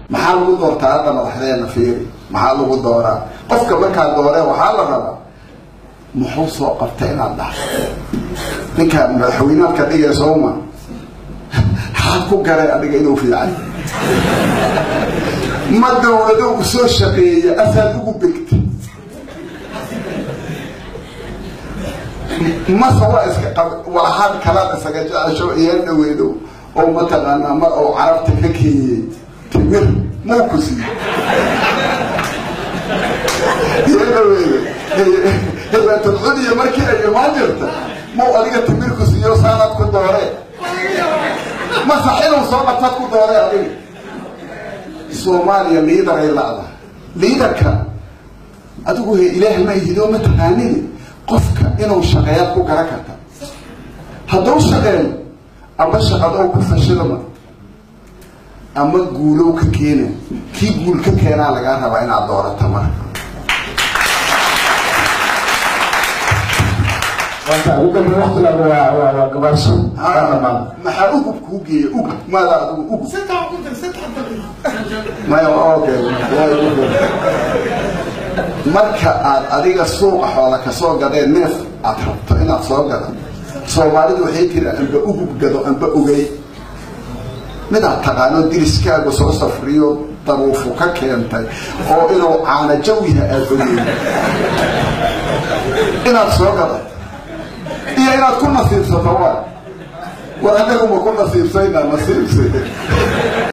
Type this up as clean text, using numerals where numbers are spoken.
Maxaa lagu doortaa hadda madaxdeena? Fiiri, maxaa lagu dooraa qofka markaa dooree? Waxaa la rabaa muxuu soo qabtay inaad dhahdo. Ninka madaxweynaad ka dhigay sooma, maxaad ku garay adiga inuu fiican? Ma dawlado u soo shaqeeya asaad ugu begta, mase waa iska walahaad kalaad isaga jecesho iyo dhaweedo oo mataqaanaa mar oo carabta ka keenyey timir muu ku siiyo iyo dhaweedo hibaatulculiya markii ay imaan jirta muu adiga timir ku siiyo saanaad ku dooree, mase xiluu soo qabtaad ku dooree adiga? Soomaaliya liidaray la'da. Liidarka adigu he ilaah ma ihidoo ma taqaanidi qofka inuu shaqeeyaad ku garan karta. Hadduu shaqeeyo ama shaqadow ku fashilma ama guulow ka keena, kii guul ka keenaa lagaa rabaa inaad doorato. Marka maxaa ugub kuu geeya? Ugub maada adigu ugub maya? Okay, marka aad adiga suuqa xoola kasoo gadeen neef aad rabto inaad soo gado, Soomaalidu waxay tiri amba ugub gado amba ogey midaad taqaano diriskaagu soo safriyo daruufu ka keentay oo inuu caana jawiha aad ogey inaad soo gadato iyo inaad ku nasiibsato. Waa war annagu ma ku nasiibsayna nasiibsi.